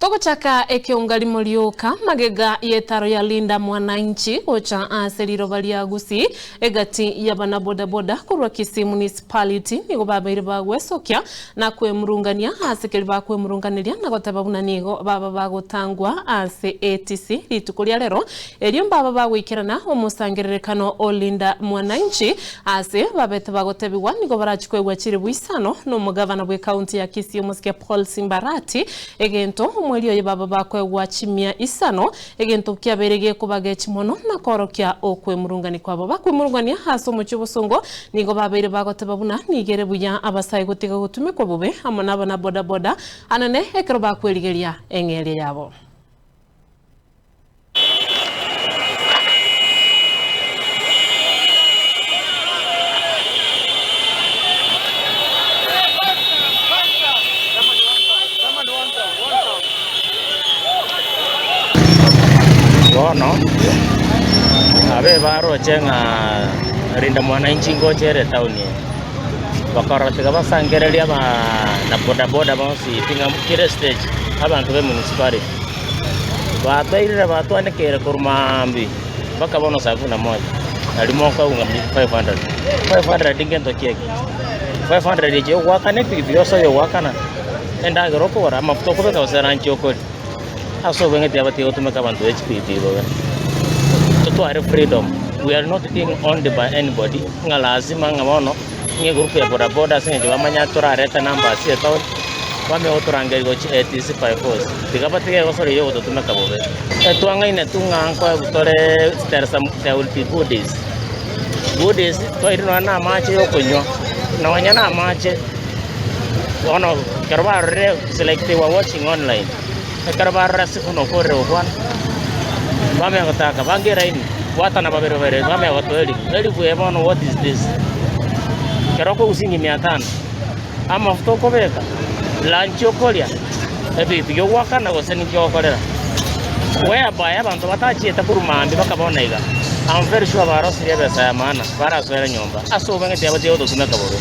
Togochaka ekeonga rimo rioka magega y'etaro ya Linda Mwananchi gocha ase riroba ria Gusii egati y'abana bodaboda korwa Kisii Municipality nigo babeire bagwesokia na kwemurungania ase keria bakwemurunganeria na goteba buna nigo baba bagotangwa ase ATC rituko ria rero erio mbaba bagoikerana omosangererekano o Linda Mwananchi ase babete bagotebigwa nigo barachie koegwa chiribu isano nomogavana bw'ecounty ya Kisii omosike Paul Simbarati Egento omweri oye baba bakoegwa chimia isano, egento kiabeire gekobagechi mono na koorokia okwemurungania kwabo. Bakwemurungania ase omochie obosongo, nigo babeire bagoteba buna nigo ere buya abasae gotiga gotumekwa bobe amo nabana bodaboda anene ekero bakwerigeria eng'eria yabo. Bono abe baroche ng'a rinda mwananchi ngocha ere etaoni eye, bakarora tiga basangererie abana bodaboda bonsi pi ng'a kera estage, abanto be municipality. Batoirire batwanekeire korwa maambia mpaka bono saa kumi na moja, nario mokoigwa ng'a 500. 500 ngento ki eke? 500 echi ogoakana epikipiki ase oyogoakana, endagera okogora, amafuta okobeka gose eranchi okoria. Ase obweng'e tiabatige gotumeka abanto be chipikipiki bobe. Totware freedom, we are not being owned by anybody, ng'a lazima ng'a bono. Ng'a egroup ya bodaboda ase eng'encho bamanya torarete numbers etown, bamanye gotorangeria gochia ATC by force. Tiga batige egosori eyio ogototumeka bobe. Etwang'aine tu ng'a nkoegwa tore there some there will be goodies. Goodies twairwe nonya na amache ya okonywa, nonya na amache bono ekero barorire it's like they were watching online, ekero barora ase buna okorire gokwana, bamanya gotaka bange eraini, bwatana babere babere bamanya gotoa elifu, elifu eye bono what is this? Ekero okogusia mia tano, amafuta okobeka, lunch okoria, ebinto biogoakana gose ninki ogokorera. Whereby abanto batachiete korwa maambia bakabona iga, I'm very sure barosirie ebesa ya maana, barasoere nyomba, ase obong'iti abwo tiga gototumeka bobe.